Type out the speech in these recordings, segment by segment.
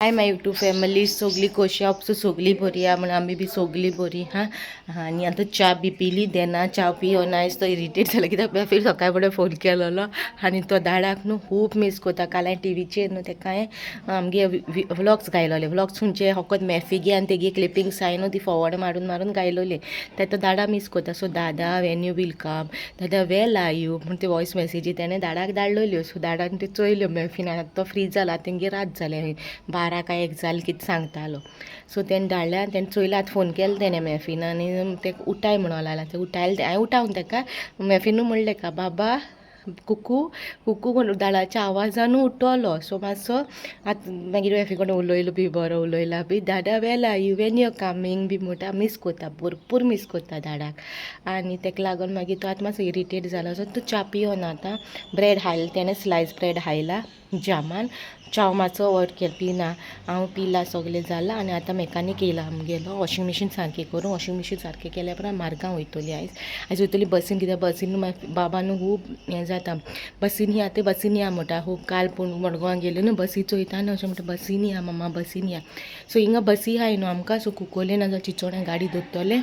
High my YouTube family, सगळी कशी आसा? सगळी बरी आहा म्हण आमी बी सगळी बरी हा. आनी आतां च्या बी पिली. देना च्या पियोना आयज. तो इरिटेट जाला कित्याक फिर सकाळी फुडें फोन केलेलो आनी तो दाडाक न्हू खूब मीस करता. काल हांवें टिवीचेर न्हू तेका हांवें आमगे व्लॉग्स गायलोले. व्लॉग्स खंयचे? फकत मॅफिगे आनी तेगे क्लिपिंग्स हांवें न्हू ती फॉवर्ड मारून मारून गायलोले. ते तो दाडा मीस करता. So "Dada, when you will come? Dada, where are you?" म्हण ते वॉयस मॅसेजी तेणें दाडाक धाडलेल्यो. सो दाडान त्यो चोयल्यो मॅफीन. आतां तो फ्री जाला, तेंगे रात जाले, 12 काय 1 जालें कितें सांगतालो. सो तेणें धाडल्या आनी तेणें चोयलां. आतां फोन केलो तेणें मॅफीन आनी तेका उठाय म्हणून लागला. तें उठायलें हांवें. उठावन तेका मॅफिनू म्हणलें का, "बाबा, कुकू कुकू" म्हणून दाडाच्या आवाजानू उठलो. सो मातसो आतां मागीर मॅफी कडेन उलयलो बी, बरो उलयला बी. "दादा, where are you? When you coming?" बी म्हणटा. मीस करता, भरपूर मीस करता दाडाक आनी तेका लागून मागीर तो आतां मातसो इरिटेट जाला. सो तो च्या पियोना. आतां ब्रेड हाडला तेणें, स्लायस ब्रेड हायला जामान. च्याव मातसो अवॉयड केल, पिना. हांव पिला, सगळें जालां. आनी आतां मेकानीक येयला आमगेलो वॉशींग मशीन सारकें करूं. वॉशींग मशीन सारकें केल्या उपरांत मारगांव वयतली आयज. आयज वयतली बसीन, कित्याक बसीन बाबा न्हू खूब हें जाता. "बसीन या ते, बसीन या" म्हणटा खूब. काल पूण मडगांवां गेले न्हू, बसी चोयता न्हू, अशें म्हणटा, "बसीन या मम्मा, बसीन या." सो हिंगा बसी आहाय न्हू आमकां. सो कुकोले ना जाल्यार चिंचोण्या गाडी धरतले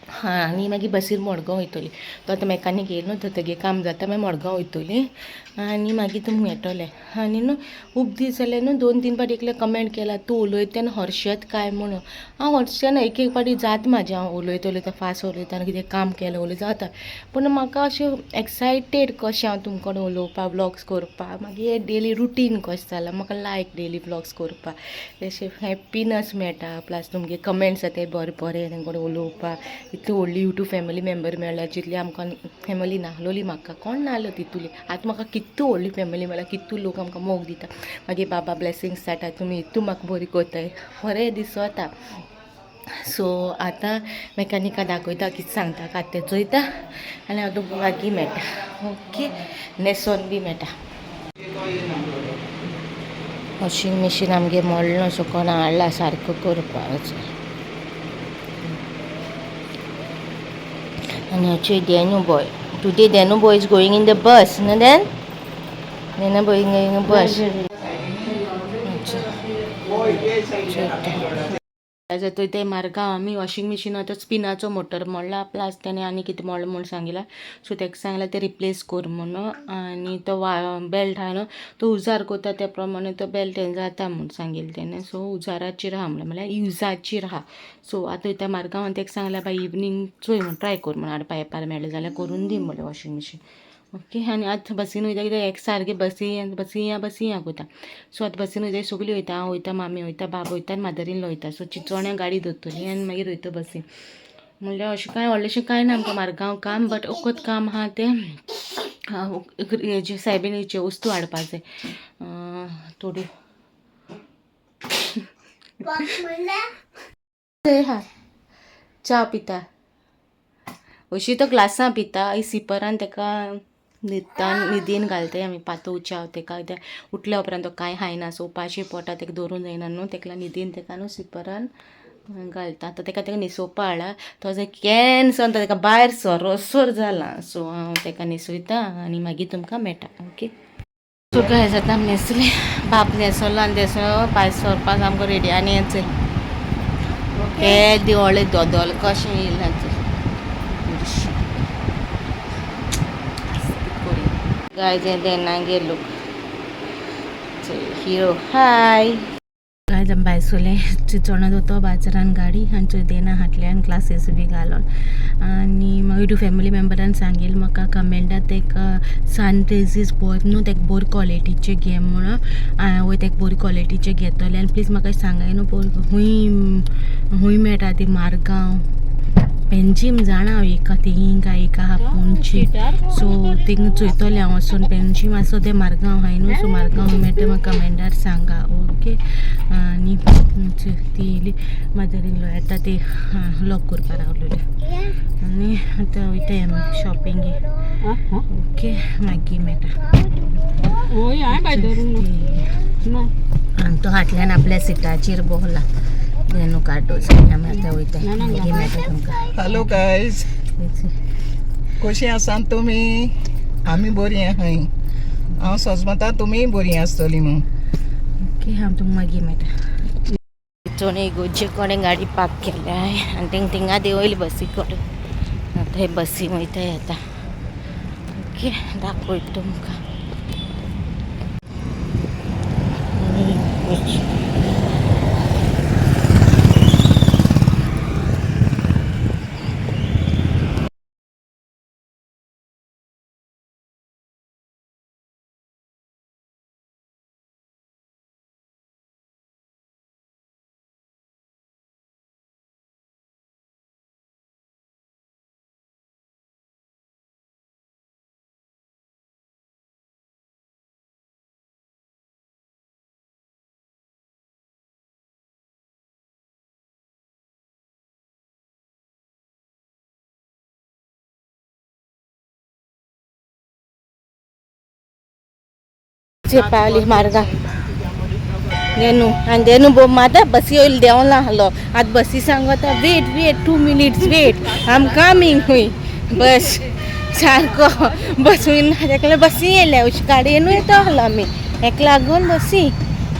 हां आनी मागीर बसीर मडगांव वयतली. तो आतां मेकानीक येयलो न्हू, तर तेगे काम जाता, मागीर मडगांव वयतली आनी मागीर तुमकां मेळटलें. आनी न्हू खूब दीस जाले न्हू, दोन तीन फावटी एकले कमेंट केला, "तूं उलयता तेन्ना हर्शत काय?" म्हणून. हांव हर्शना. एक एक फावटी जाता म्हाजें, हांव उलयता उलयता, फास्ट उलयता आनी कितें काम केलें उलयता जाता. पूण म्हाका अशें एक्सायटेड कशें हांव तुमकां कडेन उलोवपाक, व्लॉग्स करपाक. मागीर डेली रुटीन कशें जालां. म्हाका लायक डेली व्लॉग्स करपाक, अशें हॅप्पिनस मेळटा. प्लस तुमगे कमेंट्स येता बरें बरें, तेंचे कडेन उलोवपाक. इतली व्हडली यूट्यूब फॅमिली मेंबर मेळ्ळ्या, जितली आमकां फॅमिली नाहलोली, म्हाका कोण नाहलो तितुली. आतां म्हाका कितू व्हडली फॅमिली मेळ्ळ्या, कितू लोक आमकां मोग दिता. मागीर बाबा ब्लेसिंग्स जाता, तुमी इतू म्हाका बरी करताय, बरें दिसता. सो आतां मेकानिका दाखयता, कितें सांगता का तें चोयता आनी हांव तुमकां मागीर मेळटा. ओके, न्हेसोन बी मेळटा. वॉशींग मशीन आमगे मोडलो, सो कोण हाडला सारको करपाचो. आनी अचे Denu boy. Today Denu boy is going in the bus, no? Then Denu boy going in bus. थंय ते मारगांव आमी वॉशींग मशीन आतां स्पिनाचो मोटर मोडला, प्लस तेणे आनी कितें मोडला म्हूण सांगिला. सो तेका सांगला ते रिप्लेस कर म्हणून. आनी तो वा बेल्ट आहा न्हू, तो उजार करता त्या प्रमाणे तो बेल्ट हें जाता म्हूण सांगिल्लें तेणें. सो उजाराचेर आहा म्हणल्यार, म्हणल्यार युजाचेर आहा. सो आतां वयता मारगांव आनी तेका सांगला, बाय इवनींग चोय म्हूण, ट्राय कर म्हूण, हाडपा येपार मेळ्ळें जाल्यार करून दी म्हणलें वॉशींग मशीन. ओके, आनी आतां बसीन वयता कित्याक एक सारकें बसी बसी या बसी या कोता. सो आतां बसीन वयता, सगळीं वयता. हांव वयता, मामी वयता, बाब वयता आनी मादर इन लॉ वयता. सो चिंचोण्या गाडी धरतली आनी मागीर वयता बसीन. म्हणल्यार अशें कांय व्हडलेंशें कांय ना आमकां मारगांव काम, बट एकूच काम आहा, तें हेजे सायबिणीच्यो वस्तू हाडपा जाय थोड्यो आहा. च्या पिता. अशी तो ग्लासां पिता, सिपरान ताका न्हिदता, न्हिदीन घालताय आमी पातळ च्या ताका, कित्याक उठल्या उपरांत तो कांय खायना. सो उपाशी पोटार ताका दवरूंक जायना न्हू, ताका लागून न्हिदीन ताका न्हू सिपरान घालता. आतां ताका ताका न्हेसोवपा हाडला. तो केन्सन ताका भायर सरोसर जाला. सो हांव ताका न्हेसयता आनी मागीर तुमकां मेळटा. ओके, सो गायज, आतां आमी न्हेसले, बाप न्हेसलो आनी न्हेसलो भायर सरपाक सामको रेडी. आनी हें हे व्हडलें दोदोल कशें येयलां. चल गायज, हें देनागे लूक, हिरो. हाय गायज, आमी भायर सरले. चिंचोणा तो बाजारान गाडी आनी चोय देना हाटल्यान ग्लासीस बी घालून. आनी मागीर फॅमिली मेंबरान सांगील म्हाका कमेंटात, एक सन रेजीस बोर न्हू, तेका बरी क्वॉलिटीचे घे म्हणून. हांव वय तेका बरी क्वॉलिटीचे घेतले. आनी प्लीज म्हाका सांगाय न्हू, खूंय खूंय मेळटा ती मारगांव, पेंजीम जाणा हांव एका थिंगा काय एका आहा पणजे. सो थिंगा चोयतलें हांव वचून. पेंजीम आसा तें मारगांव आहाय न्हू, सो मारगांव मेळटा म्हाका कमेंटार सांगा. ओके, आनी ती येयली मदर इन लॉ, येता ती लॉक करपा रावलेली. आनी आतां वयताय आमी शॉपिंगे. ओके, मागीर मेळटा. आनी तो फाटल्यान आपल्या सिटाचेर बसला रेणू कार्डोज. आमी आतां वयताय, मागीर मेळटा तुमकां. हॅलो गायज, कशी आसात तुमी? आमी बरी आहाय. हांव सोजमता तुमीय बरी आसतली म्हूण. ओके, हांव तुमकां मागीर मेळटा. चोणे इगोर्जे कडेन गाडी पार्क केल्या आनी तेंका थिंगा देंवयली बसी कडेन. आतां हे बसी वयताय आतां. ओके, दाखयता तुमकां. पावली मार्गा देनू आनी देनू बोम आतां बसी वयली देंवला आहलो. आतां बसी सांगता wait wait 2 minutes wait, I am coming. खूंय बस सारको बसून तेका बसी येयल्या, अशी गाडयेनूय येता आहलो आमी, हेका लागून बसी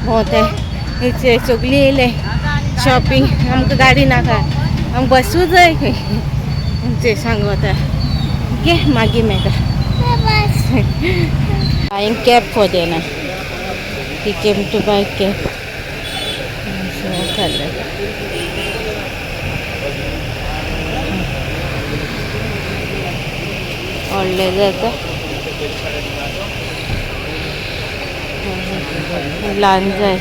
भोंवताय. सगळीं येयले शॉपिंग, आमकां गाडी नाका, आमकां बसूं जाय खंय ते सांगता. ओके, मागीर मेळटा. Buying cap for Dana. He came to buy cap. So color. व्हडलें जाता, ल्हान जाय,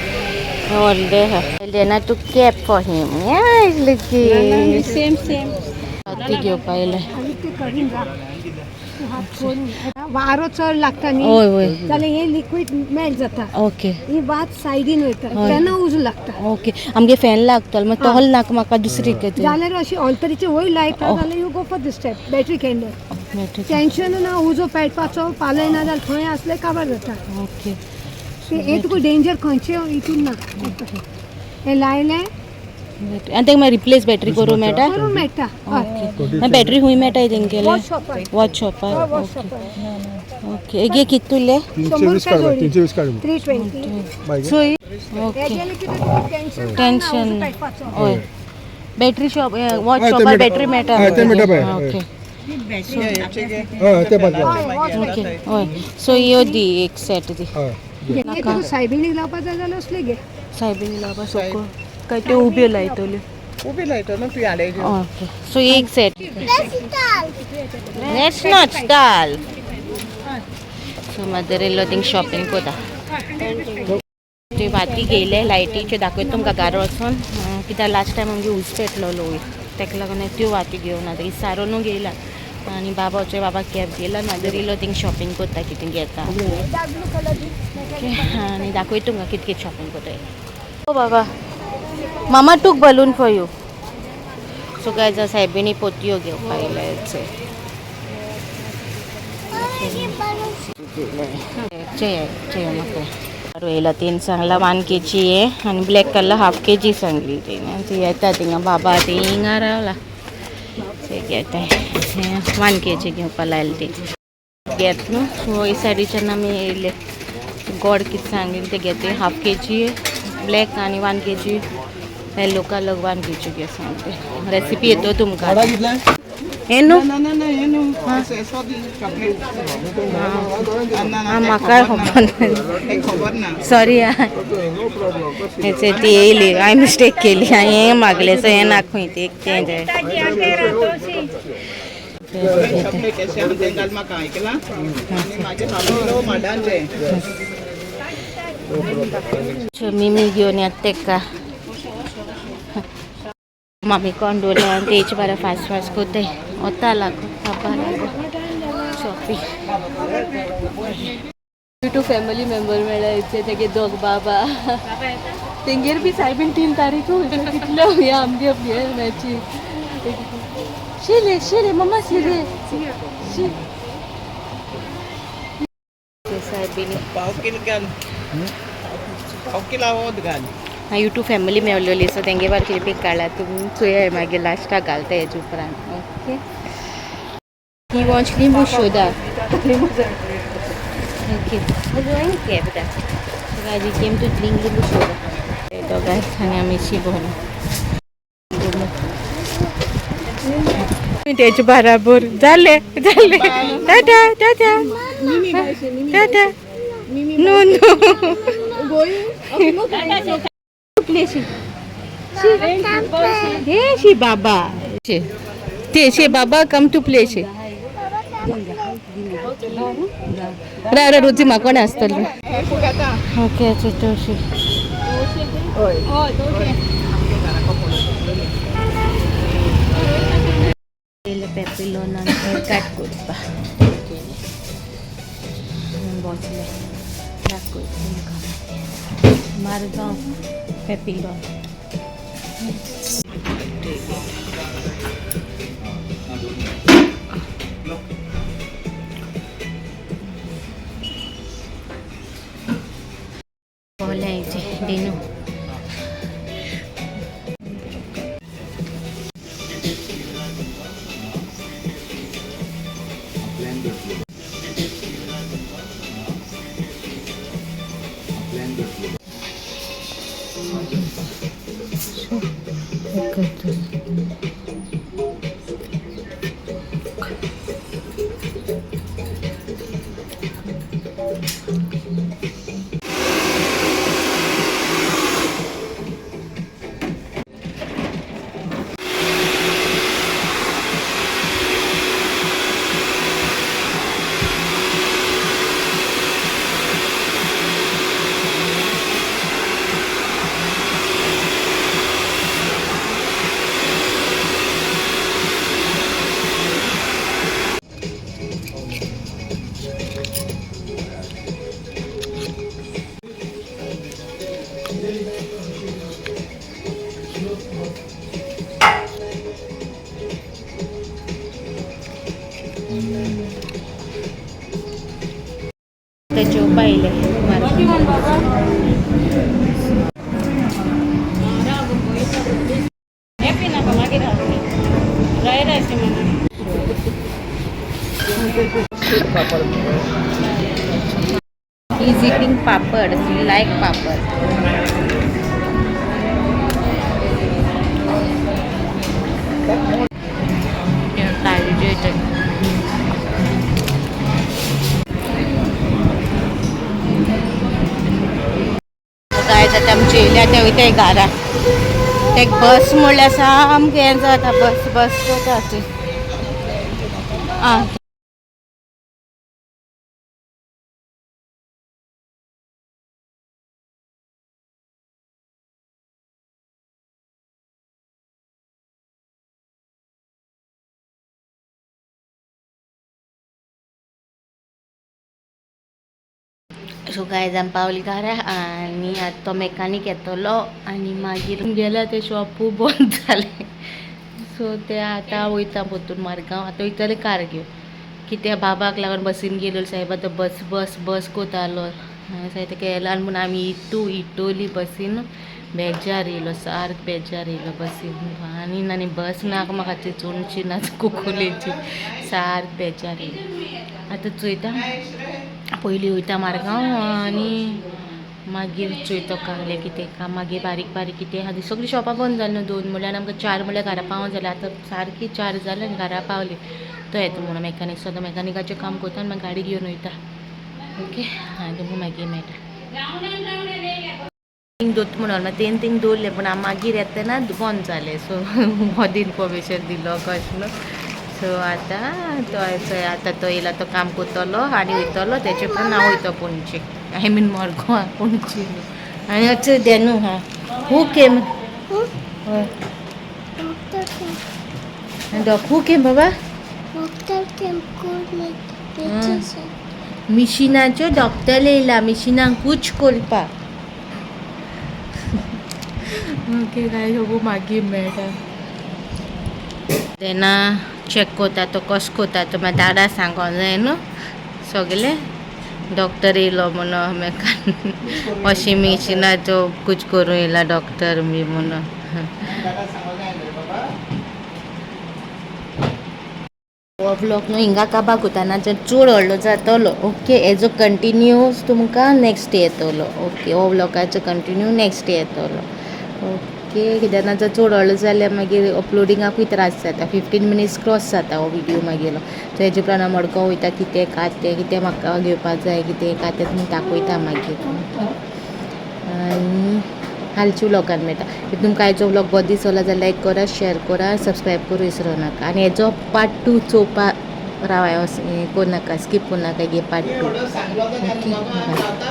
व्हडलें आहा. Dana took cap for him. Yeah, looking. Same same. ती घेवपा येयले. आनी ते करीन राव. वारो चड लागता न्ही हय हय जाल्यार हे लिक्वीड मेल्ट जाता. ओके. ही वात सायडीन वयता हय. तेन्ना उजो लागता. ओके, आमगे फॅन लागतलो, मागीर तोल नाका म्हाका, दुसरी कितें. जाल्यार अशी ऑल्तरीचे वयर लायता Oh. जाल्यार you go for this type battery candle, tension ना, उजो पेटपाचो पालय ना जाल्यार खंय आसले काबार जाता. ओके. ते हे तुका डेंजर खंयचे हितून ना. हे लायलें. आनी तेका मागीर रिप्लेस बॅटरी करूं मेळटा? करूंक मेळटा, हय. ओके, मागीर बॅटरी खूंय मेळटा तेंगेले? वॉच शॉपार. वॉच शॉपार. वॉच शॉपार. ओके, एक एक कितुले? 320 काड बाय, 320 काड. 320. सोय ओके. हेजें कितें तुका टेन्शन टेन्शन ना, उजो पेटपाचो. हय, बॅटरी शॉप, वॉच हय, ते शॉपार मेळटा. बॅटरी मेळटा. हय, ते मेळटा बाय. ओके. हय, ते पांच. हय, वॉच. ओके, हय, सो ह्यो दी एक सेट दी. हय. हे तुका सायबिणीक लावपा जाय जाल्यार असले घे. सायबीन लावपा सोको काय त्यो उब्यो लायतल्यो? उबी लायतलो तूं हाडे. ओके, सो एक set. That's not stall. So mother in law thing shopping कोता. ते वाती घेयले लायटीच्यो, दाखयता तुमकां घरा वचोन. कित्याक लास्ट टायम आमगे उज पेटलोलो वयर, तेका लागून हांवें त्यो वाती घेवन आतां सारोनू घेयला आनी बाबा वचोय, बाबा कॅब घेयला. Mother in law thing shopping कोता, कितें घेता. डार्क ब्लू कलर दी. ओके, आनी दाखयता तुमकां कितें कितें शॉपिंग कोताय. ओ बाबा, मामा took balloon for you. So guys, सायबिणी पोतयो घेवपा येयले. चेय म्हाका येयला. तेणी सांगला 1 केजी हे आनी ब्लॅक कलर हाफ केजी सांगली तेणी. ती येता थिंगा, बाबा ती हिंगा रावला. ते घेताय, 1 केजी घेवपा लायली ती घेत न्हू. सो ही सायडीच्यान आमी येयले. गोड कितें सांगली ते घेते. हाफ केजी ब्लॅक आनी 1 केजी येल्लो कलर, 1 केजी घे सांगते. रेसिपी येतो तुमकां हे न्हू. ना ना ना, हे न्हू, एसो दी चॉकलेट. आं, म्हाका खबर ना. ते खबर ना. सॉरी. हेचे ती येयली, हांवें मिस्टेक केली. हांवें हें मागलें, सो हें ना खंय ते एक तें जाय. चॉकलेट अशें आहा तें घाल म्हाका आयकलां आनी म्हाजे हाफ किलो माडांचें. मिमी घेवन येता तेका. मामी कोण दवरलें आनी तेचे बरें फास्ट फास्ट कोताय. वता लागो बाबा लागो shopping. To family member मेळ्ळा, तेगे दोग बाबा, तेंगेर बी सायबीन 3 तारीख कितल्यो हे आमगे हे मॅची. शिले शिले मम्मा शिले शी. सायबिणी. पाव किल घाल, पाव किला वत घाल. हांव युट्यूब फॅमिली मेवलेली, सो तेंगे बार क्लिपींग काडला. तुमी चोया, मागीर लास्टाक घालता हेजे उपरांत. ओके, ही वॉच लिंबू शोदा. Okay, cab. Guys, we came to drink little soda. दोगांय आनी आमी शिबोन तेचे बराबर जाले जाले टाटा टाटा टाटा नो नो हे शी बाबा ते शे बाबा कम टू प्ले शे रा रा रोजी म्हाका आसतलें. ओके तोशी. पेपिलोनान हेअर कट करपा बसले दाखय तुमकां मारगांव पेपिलोन. दिनू. ते जेवपा येयले. He's eating papad. He like papad. जेवतात. काय जाता आमची येयली आतां वयता घरा. ते बस म्हणल्यार सामकें हें जाता, बस बस जाता ते आं. सो गायज, आमी पावली घरा आनी आतां तो मेकानीक येतलो आनी मागीर गेल्या ते शॉपूय बंद जालें. सो ते आतां वयता परतून मारगांव. आतां वयतले कार घेवन, कित्याक बाबाक लागून बसीन गेलो सायबा. आतां बस बस बस कोतालो सायब तेका येला म्हूण आमी इतू इटोली बसीन. बेजार येयलो, सारको बेजार येयलो बसीन. आनी आनी बस नाका म्हाका, ती चोणशी ना कुकुलेची, सारको बेजार येयलो. आतां चोयता, पयलीं वयता मारगांव आनी मागीर चोयता कागले कितें काम मागीर बारीक बारीक कितें आहा. सगळीं शॉपां बंद जालीं न्हू 2 म्हणल्यार आमकां 4 म्हणल्यार घरा पावों जालें. आतां सारकी 4 जालें आनी घरा पावली. तो येता म्हणून मेकानीक, सो आतां मेकानिकाचें काम करता आनी मागीर गाडी घेवन वयता. ओके, आनी तुमकां मागीर मेळटा. थिंग दोत म्हणून मागीर तेणी थिंग दवरलें, पूण आमी मागीर येतना बंद जालें. सो मदीं इन्फॉर्मेशन दिलो कशें न्हू. सो आतां तो आतां तो येयला, तो काम करतलो आनी वयतलो. तेचे उपरांत हांव वयतो Panaji, I mean Margao. Panaji आनी अच्छा देनू हा who came who came बाबा मिशिनाच्यो डॉक्टर येयला मिशिनांकूच करपाक. ओके काय सगळं मागीर मेळटा. तेन्ना चॅक करता तो कसो करता तो मागीर दादा सांगों जाय न्हू सगळें. डॉक्टर येयलो म्हणून मेकान वॉशिंग मिशिनाचो कुछ करूं येयला डॉक्टर बी म्हणून. व्लॉग न्हू हिंगा काबार कोता ना चड व्हडलो जातलो. ओके, हेजो कंटिन्यूस तुमकां नेक्स्ट डे येतलो. ओके, हो व्लॉगाचो कंटिन्यू नेक्स्ट डे येतलो. ओके, कित्याक ना जर चड व्हडलो जाल्यार मागीर अपलोडिंगाकूय त्रास जाता. 15 मिनिट्स क्रॉस जाता हो व्हिडियो मागीर. सो हेजे प्रमाणे मडगांव वयता, कितें का तें, कितें म्हाका घेवपाक जाय, कितें का तें तुमकां दाखयता मागीर. आनी हालची व्लॉगान मेळटा. If तुमकां आयचो व्लॉग बरो दिसलो जाल्यार लायक करा, शेअर करा, सबस्क्रायब करूं विसरो नाका. आनी हेजो पार्ट 2 चोवपा रावाय, हें करूं नाका, स्कीप करूं नाका गे पार्ट 2. सांगलो ओके, जाता.